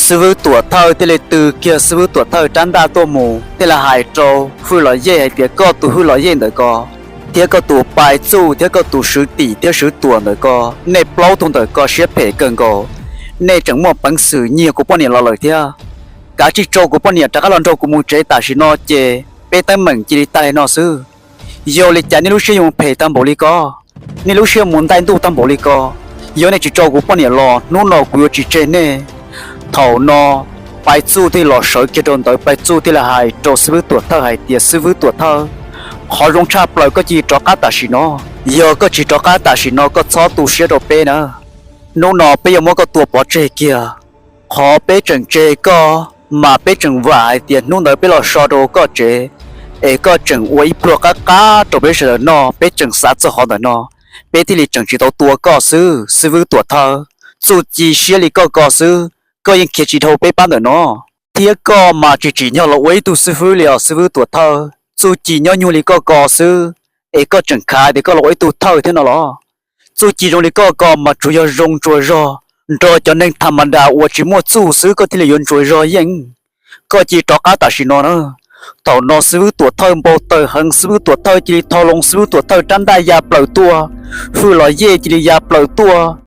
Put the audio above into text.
Xib fwb Tuam Thawj thiaj li tw kiag xib fwb Tuam Thawj rab ntaj tuaj mus thiaj li hais rau Hwj Los Yej hais tias, koj tus Hwj Los Yej ntawm ko, thiab koj tus Pais Txuj thiab koj tus Swv Tim thiab Swv Tuam ntawm ko, nej plaub tug ntawm ko siab phem kawg nkaus. Nej tseem muaj peev xwm nyiag kuv poj niam los lawm thiab. Kav tsij tso kuv poj niam rov qab los nrog kuv mus tsev tam sim no ces peb teeb meem cia li tag li no xwb. Yog li cas nej lub siab yuav phem tag npaum li ko? Nej lub siab mus ntaij ntuj tag npaum li ko? Yog nej tsis tso kuv poj niam los, hnub no kuv yuav tsis tseg nej. Thaum no Pais Txuj thiaj los sawv kiag rau ntawd, Pais Txuj thiaj li hais rau xib fwb Tuam Thawj hais tias, xib fwb Tuam Thawj, qhov zoo tshaj plaws koj cia li rov qab tam sim no. Yog koj tsis rov qab tam sim no koj txhob tu siab rau peb na. Hnub no peb yuav muab koj tua pov tseg kiag. Qhov peb tseem tseg koj mas peb tseem vam hais tias hnub ntawd peb los so rau koj tsev, es koj tseem ua ib pluag qab qab rau peb sawv daws noj, peb tseem xav txog qhov ntawm no, peb thiaj li tseem tsis tau tua koj xwb. Xib fwb Tuam Thawj, txuj ci siab li koj ko xwb, koj yeej khiav tsis dhau peb pab ntawm no. Thiab koj mas tsis tsim nyog los ua ib tug xib fwb li os xib fwb Tuam Thawj, txuj ci nyob nyuag li koj ko xwb, es koj tseem khav tias koj los ua ib tug thawj thiab no los? Txuj ci zoo li koj ko mas tsuas yog zoo ntsuas zog nrog cov neeg tham ma das uas tsis muaj txuj xwb koj thiaj li yuav ntsuas zog yeej. Koj cia li rov qab tam sim no na. Thaum no xib fwb Tuam Thawj npau taws heev, xib fwb Tuam Thawj cia li tho loo xib fwb Tuam Thawj rab ntaj ya plaws tuaj, Hwj Los Yej cia li ya plaws tuaj,